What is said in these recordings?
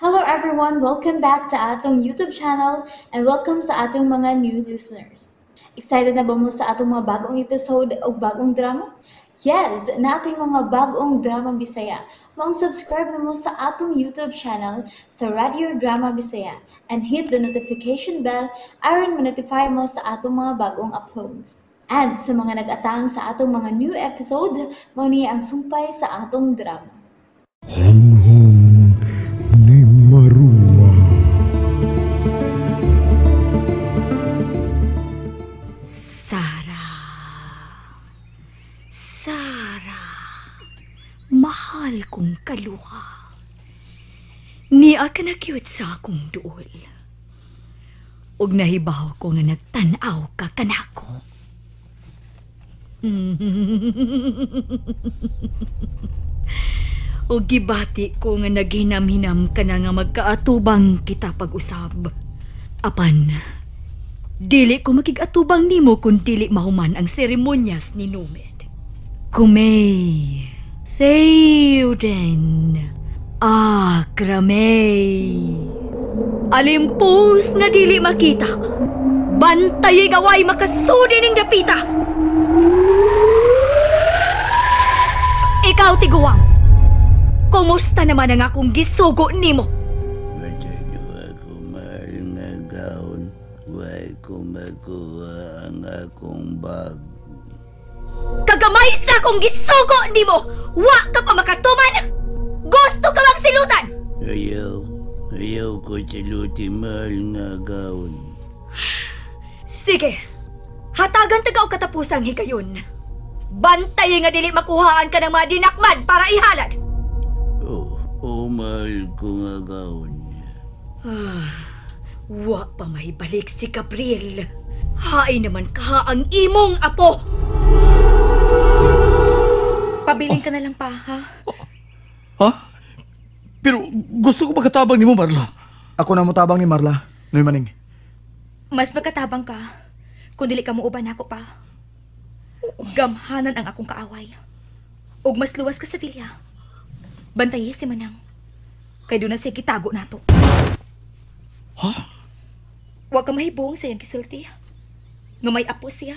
Hello everyone! Welcome back to atong YouTube channel and welcome sa atong mga new listeners. Excited na ba mo sa atong mga bagong episode o bagong drama? Yes! Nating mga bagong drama Bisaya. Maong subscribe na mo sa atong YouTube channel sa Radio Drama Bisaya and hit the notification bell aron ma-notify mo sa atong mga bagong uploads. And sa mga nag-atang sa atong mga new episode, mao ni ang sumpay sa atong drama. Honghong ni Marua. Sara, Sara, mahal kong kaluha. Niya ka na cute sa akong duol. Ug nahibaw ko nga nagtan-aw ka kanako. O gibati ko nga naghinam-hinam ka na nga magkaatubang kita pag-usab. Apan, dili ko makig-atubang nimo kung dili mahuman ang seremonyas ni Numed. Kumay, Theoden, Akramay. Alimpus nga dili makita. Bantay gaway makasudi ning dapita. Ikaw, tiguang. Kumusta naman ang akong gisugo nimo? Masyado ako mahal nga gaon. Way ko makuha ang akong bag. Kagamay sa akong gisugo nimo! Wa ka pa makatuman! Gusto ka bang silutan? Ayaw. Ayaw ko siluti, mahal nga gaon. Sige. Hatagan taga og katapusang higayon. Bantay nga dili makuhaan ka ng mga dinakman para ihalad. Oh, mahal ko nga gaon. Wa pa mahibalik si Gabriel. Hain naman ka ang imong apo. Pabiling ka na lang pa, ha? Ha? Pero gusto ko magkatabang ni mo, Marla. Ako na motabang ni Marla, Noy Maning. Mas magkatabang ka kung dili ka muuban ako pa. Gamhanan ang akong kaaway. Ug mas luwas ka sa vilya. Bantayi si Manang. Kay doon na siya gitago nato. Ha? Huwag ka mahibong sa iyang gisulti. Nga may apo siya.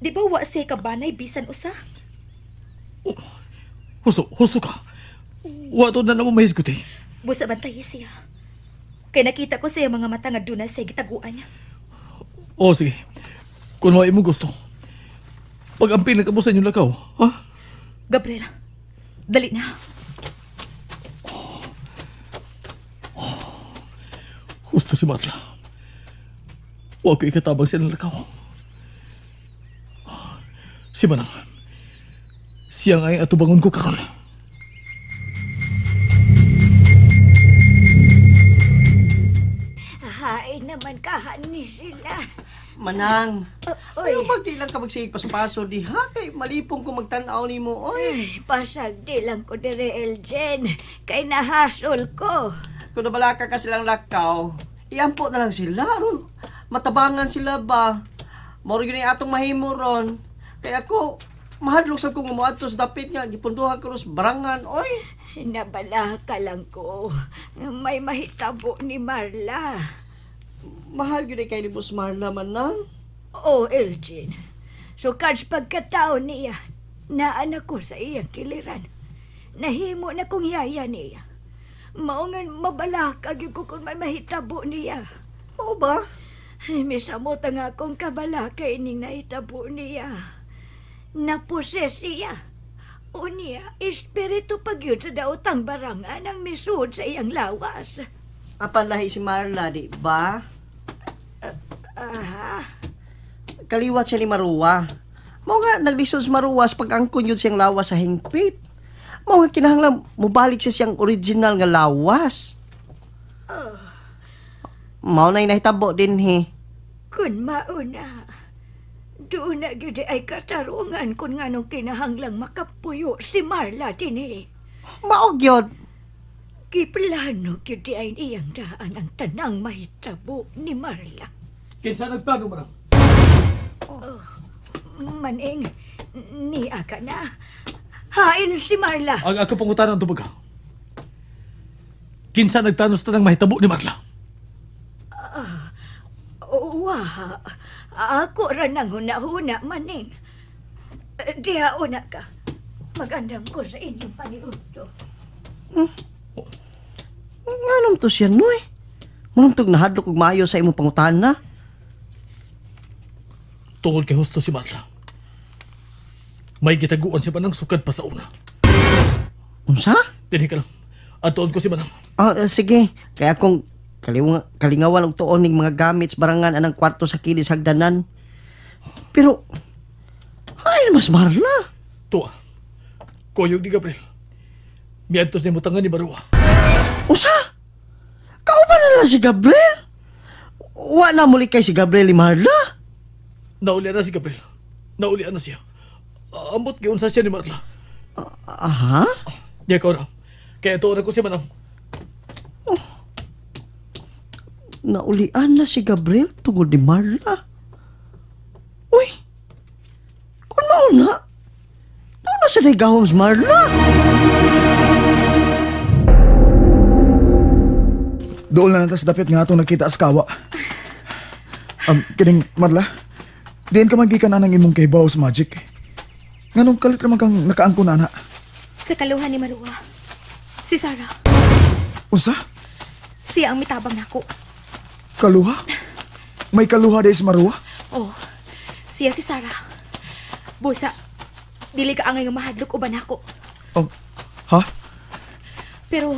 Di ba wa siya kabanay bisan usa? Oh, husto ka. Wa to na naman mahisgot eh. Busa bantayi siya. Kay nakita ko sa iyang mga mata nga doon na siya gitaguan. Oh, sige. Kung wa imong gusto. Pag-ampil na ka mo sa inyong lakaw, ha? Gabriel, dali na. Husto si Marla. Huwag ko ikatabang siya ng lakaw. Si Manang, siya nga ay atubangon ko karon. Hain naman kahan ni sila. Manang, ayaw pag di lang ka magsigig paso-paso di ha? Kay malipong ko magtanaw ni mo, oy. Ay, pasag di lang ko dire, Eljen. Kay nahasol ko. Kung nabalaka ka silang lakaw, iampo na lang sila. Ron, matabangan sila ba? Moro yun ay atong mahimo ron. Kaya ako, mahadlok sa kong umuadto sa dapit nga, gipunduhan ko ros barangan, oy. Nabalaka lang ko. May mahitabo ni Marla. Mahal yun ay kay ni Boss Marla, Manang. Oh, Elgin. So, kads pagkatao niya, naanak ko sa iyang kiliran. Nahimo na kong yaya niya. Maungan mabalaka gyud ko kung may mahitabo niya. Oo ba? Ay, misamot ang akong kabalaka ining nahitabo niya. Naposes siya. O niya, espiritu pag yun sa daotang barangan ang misud sa iyang lawas. Apan lahi si Marla, di ba? Aha. Kaliwat siya ni Marua. Mao nga naglisod si Marua sa pag-angkon yun siyang lawas sa hingpit. Mao nga kinahanglan mubalik siya siyang original nga lawas. Mao na nahitabo din he. Kun mauna, doon na gyud ay katarungan kung nganong kinahanglang makapuyo si Marla din eh. Mao gyud. Giplano gyud di ay iyang daan ang tanang mahitabo ni Marla. Kinsa nagplano, Manang? Oh, Maning, niya ka na. Hain si Marla. Ang ako pangutanan tubaga. Kinsa nagtanos tanang mahitabo ni Marla? Wa. Ako ra nang huna-huna, Maning. Diha una ka. Magandam ko sa inyong paniudto. Nganong to siya, Noy? Manong tog nahadlok og maayo sa imong pangutana? Tungod kay husto si Marla. May gitaguan si Manang sukad pa sa una. Unsa? Dinhi ka lang. Atuon ko si Manang. Sige. Kaya akong kalingawan og tuon ning mga gamit sa barangan anang kwarto sa kilis hagdanan. Pero, ay mas Marla. Tuwa. Koyog ni Gabriel. Miadtos ni mutangan ni Barua. Usa? Kauban na lang si Gabriel? Wa na muli kay si Gabriel ni Marla. Naulian na si Gabriel. Naulian na siya. Ambot giunsa siya ni Marla. Aha? Di ako na. Kaya tuon ako si Manang. Oh. Naulian na si Gabriel tungod ni Marla. Uy! Kung mauna, doon na siya na gahom si Marla. Dool na natas dapit nga atong nakita sa kawa. Kining Marla, diyan ka man gikan anang imong kahibaw sa magic. Nganong kalit naman kang nakaangko na, ana? Sa kaluhan ni Marua, si Sarah. Unsa? Siya ang mitabang nako. Kaluha? May kaluha di si Marua? Oh, siya si Sarah. Busa, dili ka angay nga mahadlok uban nako. Oh, ha? Pero,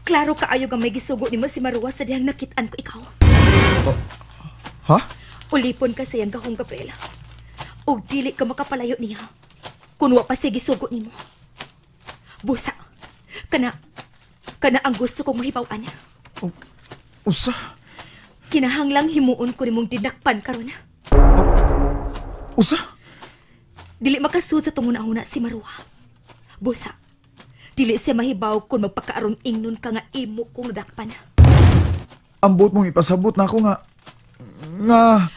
klaro kaayo nga may gisugo nimo si Marua sa dihang nakit-an ko ikaw. Oh, ha? Ulipon ka sa iyang gahong, Gabriela. Og dili ka makapalayo niya. Kun wa pa siya gisugo nimo. Busa, kana ang gusto kong mahibaw-an. Oh, usa? Kinahanglang himuon ko nimong dinakpan karon. Oh, usa? Dili makasud sa tunguna-una si Marua. Busa, dili siya mahibaw kung magpakaaron ingnon ka nga imo kong nadakpan. Ambot mong ipasabot na ako nga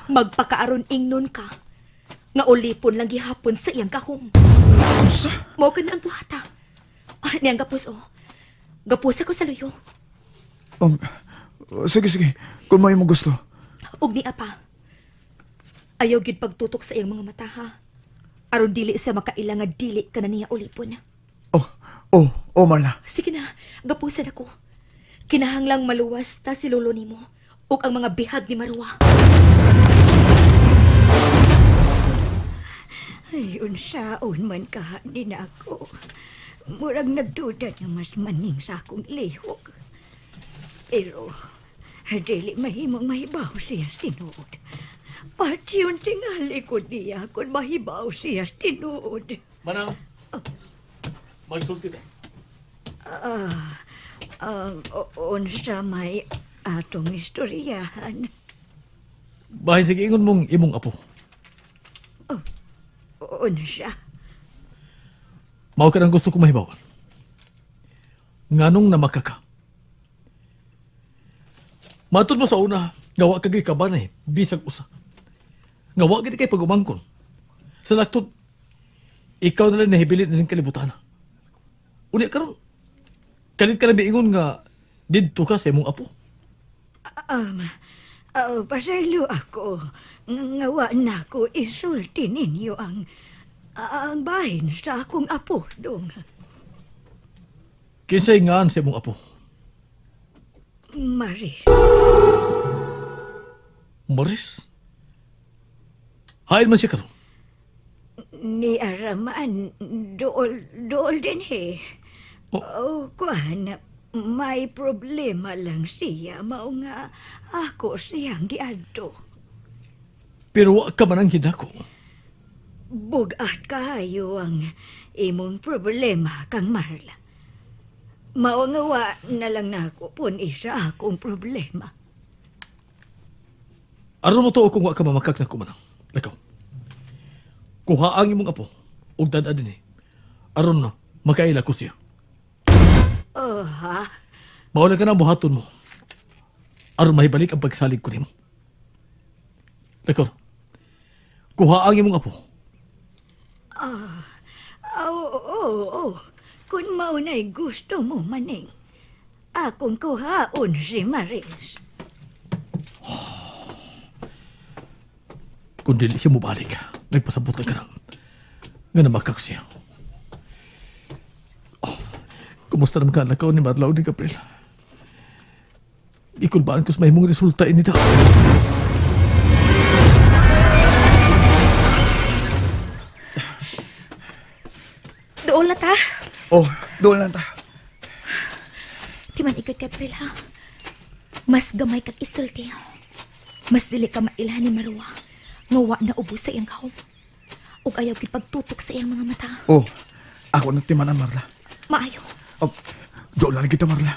magpakaaron ingnon ka nga ulipon lang gihapon sa iyang gahom. Usa? Mao ka na ang buhata. Ah, niyang gapos, oh. Gapos ako sa luyo. Sige, sige. Kung may mo gusto. Og niya pa. Ayaw gyud pagtutok sa iyang mga mata, ha? Aron dili siya makaila nga dili ka na niya ulipon. Oh, Marla. Sige na, gapusan ako. Kinahanglang maluwas ta si lolo nimo ug ang mga bihag ni Marua. Ay, unsaon man ka din ako. Murag nagduda na mas maning sa akong lihok. Pero, dili mahimong mahibaw siya tinuod. Pati yung tingali ko niya kung mahibaw siya tinuod. Manang, magsulti ta. Unsa may atong istoryahan. Bahay sige ingon mong imong apo. Unsa? Mao ka nang gusto ko mahibawan. Nganong namaka ka? Matod mo sa una, nga wa kagay kabanay, bisag usa. Nga wa gid kay pagumangkon. Sa laktod, ikaw na lang nahibilin ng kalibutan. Unya karon, kalit ka na biingon nga didto ka sa imong apo. Pasaylo ako, nga wa na ko isulti ninyo ang bahin sa akong apo, dong. Kinsay ngaan sa imong apo? Maris. Maris? Hain man siya karon? Ni Araman, dool din he. Oh, kuan, may problema lang siya. Mao nga ako siyang giadto. Pero wa ka man ang hidako. Bugat kayo ang imong problema kang Marla. Mao nga wa na lang nako pun isa akong problema. Aron mo to kung wa ka mamakak na kumanang. Lakaw. Kuha ang imong apo ug dad-a dinhi. Aron na makaila ko siya. Oh, ha? Mao lang ka na buhaton mo. Aron mahibalik ang pagsalig ko nimo. Lakaw. Kuha ang imong apo. Oh. Kung mao na'y gusto mo, maning. Akong kuhaon si Maris. Kung dili siya mobalik, nagpasabot lang ka na. Nga namakak siya. Oh, kumusta naman ka lakaw ni Marla o ni Gabriel? Ikulbaan ko sa mahimong resulta ini daw. Dool na ta. Oh, doon lang ta. Di man ikot, Gabriel, ha? Mas gamay kag isulti. Mas dili ka mailhan ni Marwa. Nga wa na ubos sa iyang gahom. Ug ayaw gid pagtutok sa iyang mga mata. Oh, ako nagtimanan, Marla. Maayo. Oh, doon lang kita, Marla.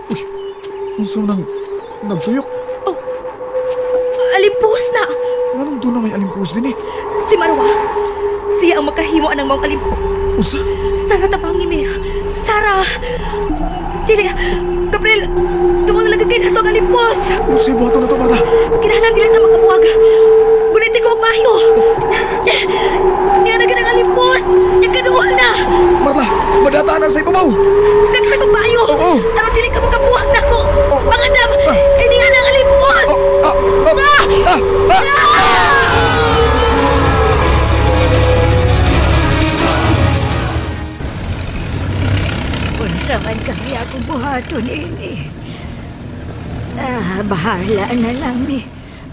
Uy, unsa nang nagtuyok? Oh, alimpus na. Nganong doon na may alimpus din eh? Si Marwa. Siya ang makahimo anang maong alimpo. Unsa? Sara tabang ni Sara! Dili, Gabriel, doon na lang kay nato ang alimpos. Unsay buhaton na to, Marla? Kinahanglan dili ta makabuwag. Guniti ko og maayo. Niya na gid ang alimpos. Nagkaduol na. Marla, madataan na sa ibabaw. Kagsa kog maayo. Oo. Aron dili ka makabuwag nako. Oo. Pangandam, Ah. ini nga ang alimpos. Oh, ah, ah, ah, ah, Unsa man kaya akong buhaton ini. Ah, bahala na lang ni.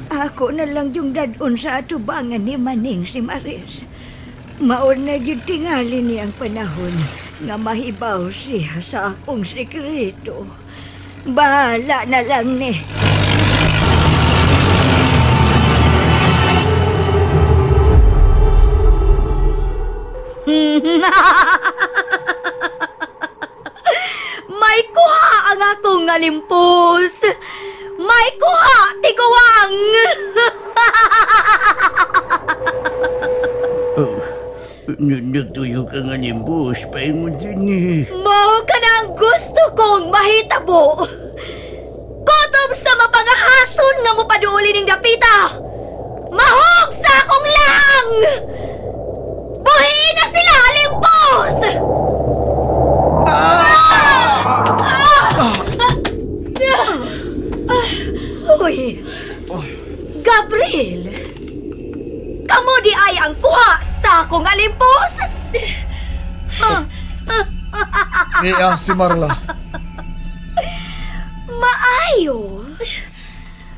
Ako na lang yung dadon sa atubangan ni Maning si Maris. Maon na gyud tingali ni ang panahon nga mahibaw siya sa akong sekreto. Bahala na lang ni. May kuha ang akong alimpos. May kuha, tiguang! Oh, nagtuyo ka nga ni boss, paingon din eh. Mao ka na ang gusto kong mahitabo. Kutob sa mapangahason nga mopaduoli ning dapita. Mahog sa akong lang! Buhi na sila, alimpos! Uy! Gabriel! Kamo di ay ang kuha sa akong alimpos! Niya si Marla. Maayo!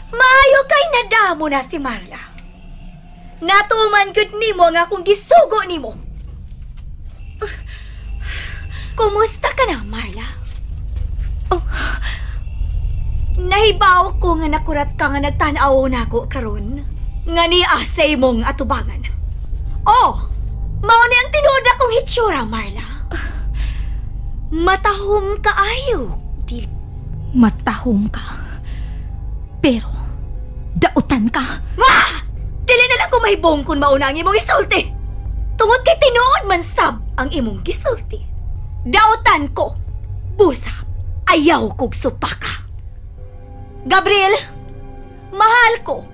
Maayo kay nadamo na si Marla. Natuman gud nimo ang akong gisugo nimo. Kumusta ka na, Marla? Oh, nahibaw ko nga nakurat ka nga nagtan-aw nako karon. Nga ni asay mong atubangan. Oh, mao ni ang tinuod akong hitsura, Marla. Matahom ka ayo. Di matahom ka. Pero dautan ka. Ah! Dili na lang ko mahibong kung mauna ang imong isulti. Tungod kay tinuod man sab ang imong gisulti. Dautan ko. Busa, ayaw kog supaka. Gabriel, mahal ko.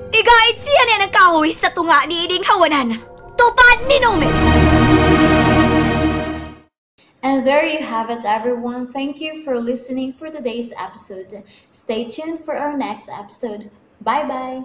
Igait siya niya ng kahoy sa tunga ni ining hawanan. Tupad ni Nomen. And there you have it, everyone. Thank you for listening for today's episode. Stay tuned for our next episode. Bye-bye.